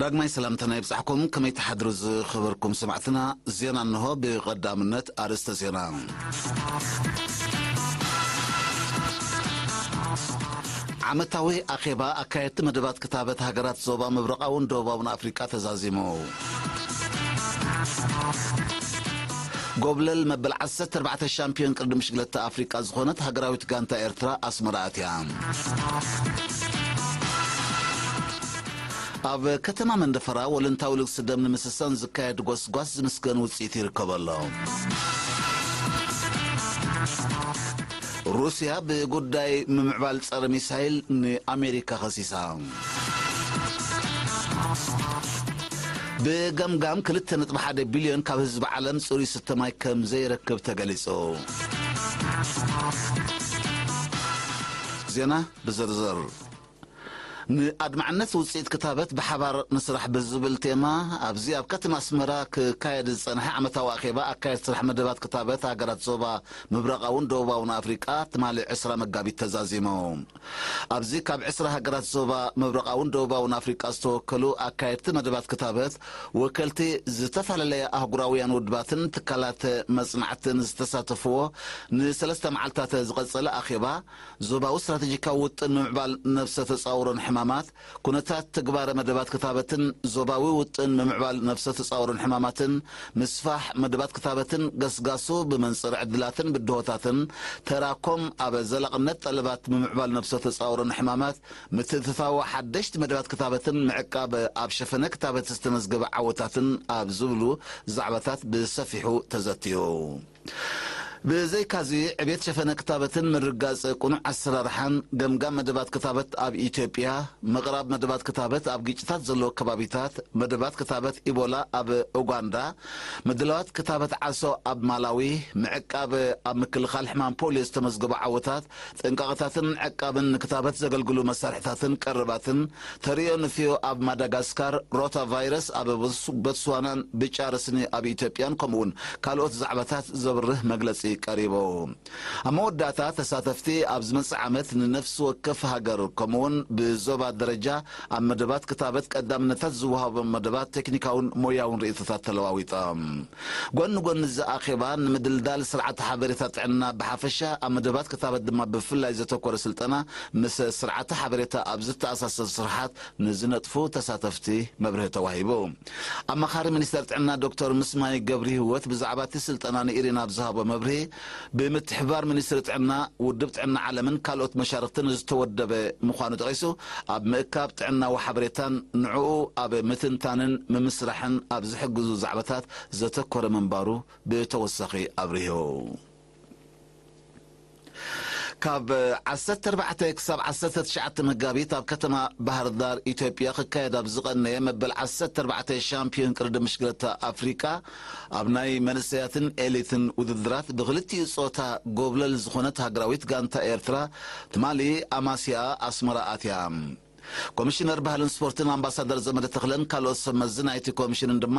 ዳግማይ ሰላምታና ይብጻሕኩም። ከመይ ትሓድሩ ዝኸበርኩም ሰማዕትና? ዜና እንሆ። ብቐዳምነት ኣርእስተ ዜና። ዓመታዊ ኣኼባ ኣካየድቲ መደባት ክታበት ሃገራት ዞባ ምብራቓውን ደቡባውን ኣፍሪቃ ተዛዚሙ። ጎብለል መበል ዓሰርተ ኣርባዕተ ሻምፒዮን ቅድድም ብሽክለታ ኣፍሪቃ ዝኾነት ሃገራዊት ጋንታ ኤርትራ ኣስመራ ኣትያ። ኣብ ከተማ መንደፈራ ወለንታዊ ልግሲ ደም ንምስሳን ዝካየድ ጎስጓስ ዝምስገን ውጽኢት ይርከበሎ። ሩስያ ብጉዳይ ምምዕባል ጸረ ሚሳይል ንኣሜሪካ ከሲሳ። ብገምጋም ክልተ ነጥቢ ሓደ ቢልዮን ካብ ህዝቢ ዓለም ጽሩይ ስተ ማይ ከም ዘይረክብ ተገሊጹ። ዜና ብዝርዝር። ንኣድማዕነት ውጽኢት ክታበት ብሓባር ንስራሕ ብዝብል ቴማ፣ ኣብዚ ኣብ ከተማ ኣስመራ ክካየድ ዝጸንሐ ዓመታዊ ኣኼባ ኣካየድ ስራሕ መደባት ክታበት ሃገራት ዞባ ምብራቓውን ደቡባውን ኣፍሪቃ ትማሊ ዕስራ መጋቢት ተዛዚሙ። ኣብዚ ካብ ዕስራ ሃገራት ዞባ ምብራቓውን ደቡባውን ኣፍሪቃ ዝተወከሉ ኣካየድቲ መደባት ክታበት፣ ወከልቲ ዝተፈላለያ ኣህጉራውያን ውድባትን ትካላት መጽናዕትን ዝተሳተፍዎ ንሰለስተ መዓልታት ዝቐጸለ ኣኼባ፣ ዞባዊ ስትራቴጂካዊ ውጥን ምምዕባል ነብሰ ተጻውሮን ሕማማት፣ ኩነታት ትግባረ መደባት ክታበትን ዞባዊ ውጥን ምምዕባል ነብሰ ተጻውሮን ሕማማትን፣ ምስፋሕ መደባት ክታበትን ገስጋሱ ብመንጽር ዕድላትን ብድሆታትን፣ ተራኮም ኣብ ዘላቕነት ጠለባት ምምዕባል ነብሰ ተጻውሮን ሕማማት፣ ምትእትታው ሓደሽቲ መደባት ክታበትን ምዕቃብ ኣብ ሸፈነ ክታበት ዝተመዝገበ ዓወታትን ኣብ ዝብሉ ዛዕባታት ብሰፊሑ ተዘትዩ። ብዘይካዚ፣ ዕቤት ሸፈነ ክታበትን ምርጋጽ ቅኑዕ ኣሰራርሓን፣ ገምጋም መደባት ክታበት ኣብ ኢትዮጵያ፣ ምቕራብ መደባት ክታበት ኣብ ግጭታት ዘለዎ ከባቢታት፣ መደባት ክታበት ኢቦላ ኣብ ኡጋንዳ፣ ምድላዋት ክታበት ዓሶ ኣብ ማላዊ፣ ምዕቃብ ኣብ ምክልኻል ሕማም ፖሊዮ ዝተመዝገቡ ዓወታት፣ ጥንቃቐታትን ዕቃብን ንክታበት ዘገልግሉ መሳርሕታትን ቀረባትን፣ ተርእዮ ንፍዮ ኣብ ማዳጋስካር፣ ሮታ ቫይረስ ኣብ ቦትስ-፣ ቦትስዋናን ብጫ ረስኒ ኣብ ኢትዮጵያን፣ ከምኡውን ካልኦት ዛዕባታት ዘብርህ መግለጺ ቀሪቡ። ኣብ መወዳእታ፣ ተሳተፍቲ ኣብ ዝመጽእ ዓመት ንነፍሲ ወከፍ ሃገር፣ ከምኡውን ብዞባ ደረጃ ኣብ መደባት ክታበት ቀዳምነታት ዝወሃቦም መደባት ቴክኒካውን ሞያውን ርእይቶታት ተለዋዊጦም። ጎኒ ጎኒ እዚ ኣኼባ፣ ንምድልዳል ስርዓተ ሓበሬታ ጥዕና ብሓፈሻ፣ ኣብ መደባት ክታበት ድማ ብፍላይ ዘተኮረ ስልጠና ምስ ስርዓተ ሓበሬታ ኣብ ዝተኣሳሰር ስርሓት ንዝነጥፉ ተሳተፍቲ መብርሂ ተዋሂቡ። ኣማኻሪ ሚኒስተር ጥዕና ዶክተር ምስማይ ገብሪ ህይወት ብዛዕባ እቲ ስልጠና ንኢሪና ኣብ ዝሃቦ መብርሂ፣ ብምትሕብባር ሚኒስትሪ ጥዕና፣ ውድብ ጥዕና ዓለምን ካልኦት መሻርኽትን ዝተወደበ ምዃኑ ጠቒሱ፣ ኣብ ምእካብ ጥዕናዊ ሓበሬታን ንዕኡ ኣብ ምትንታንን ምምስራሕን ኣብ ዝሕግዙ ዛዕባታት ዘተኮረ ምንባሩ ብተወሳኺ ኣብሪሁ። ካብ ዓሰርተ ኣርባዕተ ክሳብ ዓሰርተ ትሽዓተ መጋቢት ኣብ ከተማ ባህር ዳር ኢትዮጵያ ክካየድ ኣብ ዝቐነየ መበል ዓሰርተ ኣርባዕተ ሻምፒዮን ቅድድም ብሽክለታ ኣፍሪቃ ኣብ ናይ መንእሰያትን ኤሊትን ውድድራት ብክልቲኡ ጾታ ጎብለል ዝኾነት ሃገራዊት ጋንታ ኤርትራ ትማሊ ኣማስያ ኣስመራ ኣትያ። ኮሚሽነር ባህልን ስፖርትን ኣምባሳደር ዘመደ ተኽለን ካልኦት ሰብ መዚ ናይቲ ኮሚሽንን ድማ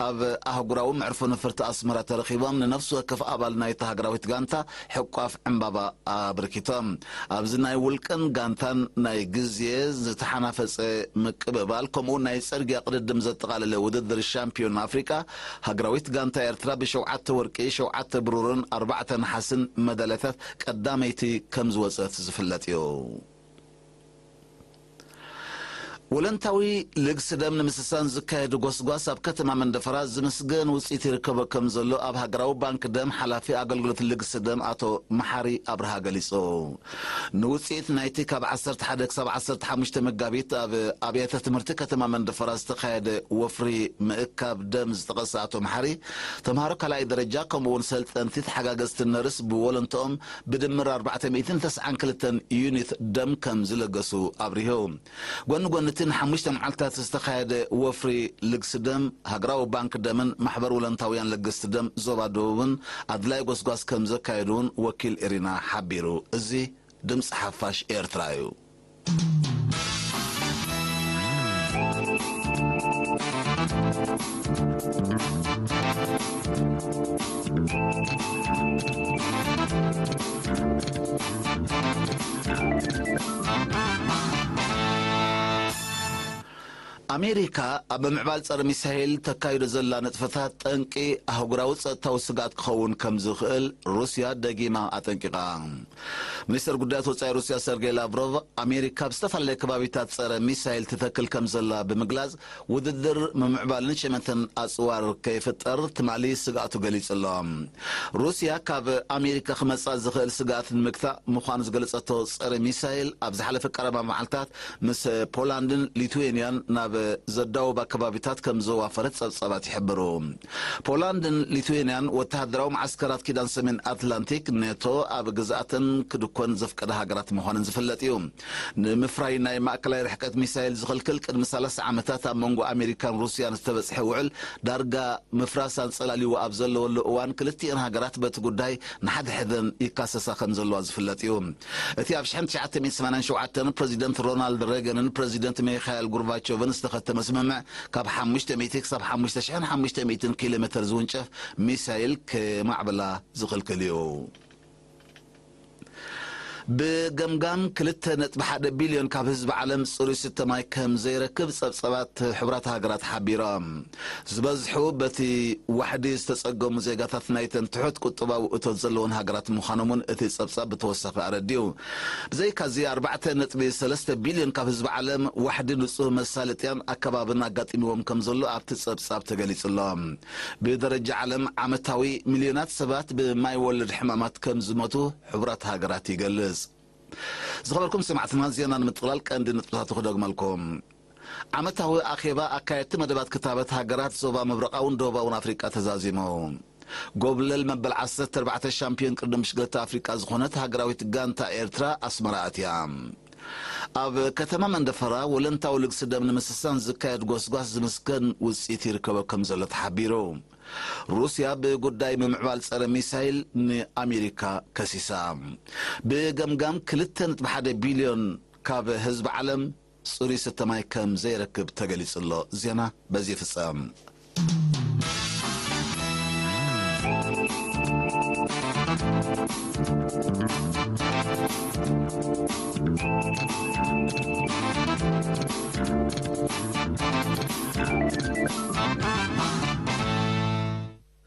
ኣብ ኣህጉራዊ መዕርፎ ነፈርቲ ኣስመራ ተረኺቦም ንነፍሲ ወከፍ ኣባል ናይቲ ሃገራዊት ጋንታ ሕቋፍ ዕምባባ ኣበርኪቶም። ኣብዚ ናይ ውልቅን ጋንታን ናይ ግዜ ዝተሓናፈጸ ምቅብባል፣ ከምኡውን ናይ ጽርግያ ቅድድም ዘጠቓለለ ውድድር ሻምፒዮን ኣፍሪቃ፣ ሃገራዊት ጋንታ ኤርትራ ብሸውዓተ ወርቂ፣ ሸውዓተ ብሩርን ኣርባዕተ ነሓስን መዳልያታት ቀዳመይቲ ከም ዝወጸት ዝፍለጥ እዩ። ወለንታዊ ልግሲ ደም ንምስሳን ዝካየድ ጎስጓስ ኣብ ከተማ መንደፈራ ዝምስገን ውጽኢት ይርከቦ ከም ዘሎ ኣብ ሃገራዊ ባንክ ደም ሓላፊ ኣገልግሎት ልግሲ ደም ኣቶ መሓሪ ኣብርሃ ገሊጹ። ንውጽኢት ናይቲ ካብ ዓሰርተ ሓደ ክሳብ ዓሰርተ ሓሙሽተ መጋቢት ኣብ ኣብያተ ትምህርቲ ከተማ መንደፈራ ዝተኻየደ ወፍሪ ምእካብ ደም ዝጠቐሰ ኣቶ መሓሪ፣ ተምሃሮ ካልኣይ ደረጃ ከምኡውን ሰልጠንቲ ተሓጋገዝቲ ነርስ ብወለንትኦም ብድምር ኣርባዕተ ሚእትን ተስዓን ክልተን ዩኒት ደም ከም ዝለገሱ ኣብሪሁ። ጎኒ ጎኒ እቲ ንሓሙሽተ መዓልታት ዝተኻየደ ወፍሪ ልግሲ ደም፣ ሃገራዊ ባንክ ደምን ማሕበር ወለንታውያን ለገስቲ ደም ዞባ ደቡብን ኣድላይ ጎስጓስ ከም ዘካየዱ እውን ወኪል ኤሪና ሓቢሩ። እዚ ድምፂ ሓፋሽ ኤርትራ እዩ። ኣሜሪካ ኣብ ምምዕባል ጸረ ሚሳይል ተካይዶ ዘላ ንጥፈታት ጠንቂ ኣህጉራዊ ጸጥታዊ ስግኣት ክኸውን ከም ዝኽእል ሩስያ ደጊማ ኣጠንቂቓ። ሚኒስተር ጉዳያት ወጻኢ ሩስያ ሰርጌይ ላቭሮቭ፣ ኣሜሪካ ኣብ ዝተፈላለየ ከባቢታት ጸረ ሚሳይል ትተክል ከም ዘላ ብምግላጽ፣ ውድድር ምምዕባልን ሸመንተን ኣጽዋር ከይፍጠር ትማሊ ስግኣቱ ገሊጹ ኣሎ። ሩስያ ካብ ኣሜሪካ ክመጽእ ዝኽእል ስግኣት ንምግታእ ምዃኑ ዝገለጸቶ ጸረ ሚሳይል፣ ኣብ ዝሓለፈ ቀረባ መዓልታት ምስ ፖላንድን ሊቱዌንያን ናብ ዘዳወባ ከባቢታት ከም ዘዋፈረት ጸብጻባት ይሕብሩ። ፖላንድን ሊቱዌንያን ወተሃደራዊ መዓስከራት ኪዳን ሰሜን ኣትላንቲክ፣ ኔቶ፣ ኣብ ግዝኣተን ክድኮን ዘፍቀዳ ሃገራት ምዃነን ዝፍለጥ እዩ። ንምፍራይ ናይ ማእከላይ ርሕቀት ሚሳይል ዝኽልክል ቅድሚ ሰላሳ ዓመታት ኣብ መንጎ ኣሜሪካን ሩስያን ዝተበጽሐ ውዕል፣ ዳርጋ ምፍራስ ኣንጸላልይዎ ኣብ ዘለወሉ እዋን፣ ክልቲኤን ሃገራት በቲ ጉዳይ ንሓድሕደን ይካሰሳ ከም ዘለዋ ዝፍለጥ እዩ። እቲ ኣብ ሽሕን ትሽዓተ ሚእትን ሰማንያን ሸውዓተን ፕረዚደንት ሮናልድ ሬገንን ፕረዚደንት ሚኻኤል ጉርባቾቭን ዝተኸተመ ስምምዕ፣ ካብ ሓሙሽተ ሚእቲ ክሳብ ሓሙሽተ ሽሕን ሓሙሽተ ሚእትን ኪሎ ሜተር ዝውንጨፍ ሚሳይል ከማዕብላ ዝኽልክል እዩ። ብገምጋም ክልተ ነጥቢ ሓደ ቢልዮን ካብ ህዝቢ ዓለም ጽሩይ ስተ ማይ ከም ዘይረክብ ጸብጸባት ሕቡራት ሃገራት ሓቢሮም። ዝበዝሑ በቲ ዋሕዲ ዝተጸገሙ ዜጋታት ናይተን ትሑት ቁጠባዊ እቶት ዘለወን ሃገራት ምዃኖም እውን እቲ ጸብጻብ ብተወሳኺ ኣረዲኡ። ብዘይካዚ፣ ኣርባዕተ ነጥቢ ሰለስተ ቢልዮን ካብ ህዝቢ ዓለም ዋሕዲ ንጹህ መሳለጥያን ኣከባብን ኣጋጢምዎም ከም ዘሎ ኣብቲ ጸብጻብ ተገሊጹ ኣሎ። ብደረጃ ዓለም ዓመታዊ ሚልዮናት ሰባት ብማይ ወለድ ሕማማት ከም ዝሞቱ ሕቡራት ሃገራት ይገልጽ። ዝኸበርኩም ሰማዕትና፣ ዜና ንምጥቕላል ቀንዲ ነጥብታቱ ክደግመልኩም። ዓመታዊ ኣኼባ ኣካየድቲ መደባት ክታበት ሃገራት ዞባ ምብራቓውን ደቡባውን ኣፍሪቃ ተዛዚሙ። ጎብለል መበል ዓሰርተ ኣርባዕተ ሻምፒዮን ቅድድም ብሽክለታ ኣፍሪቃ ዝኾነት ሃገራዊት ጋንታ ኤርትራ ኣስመራ ኣትያ። ኣብ ከተማ መንደፈራ ወለንታዊ ልግሲ ደም ንምስሳን ዝካየድ ጎስጓስ ዝምስገን ውጽኢት ይርከቦ ከም ዘሎ ተሓቢሩ። ሩስያ ብጉዳይ ምምዕባል ጸረ ሚሳይል ንኣሜሪካ ከሲሳ። ብገምጋም ክልተ ነጥቢ ሓደ ቢልዮን ካብ ህዝቢ ዓለም ጽሩይ ስተ ማይ ከም ዘይረክብ ተገሊጹ ኣሎ። ዜና በዚ ይፍጸም።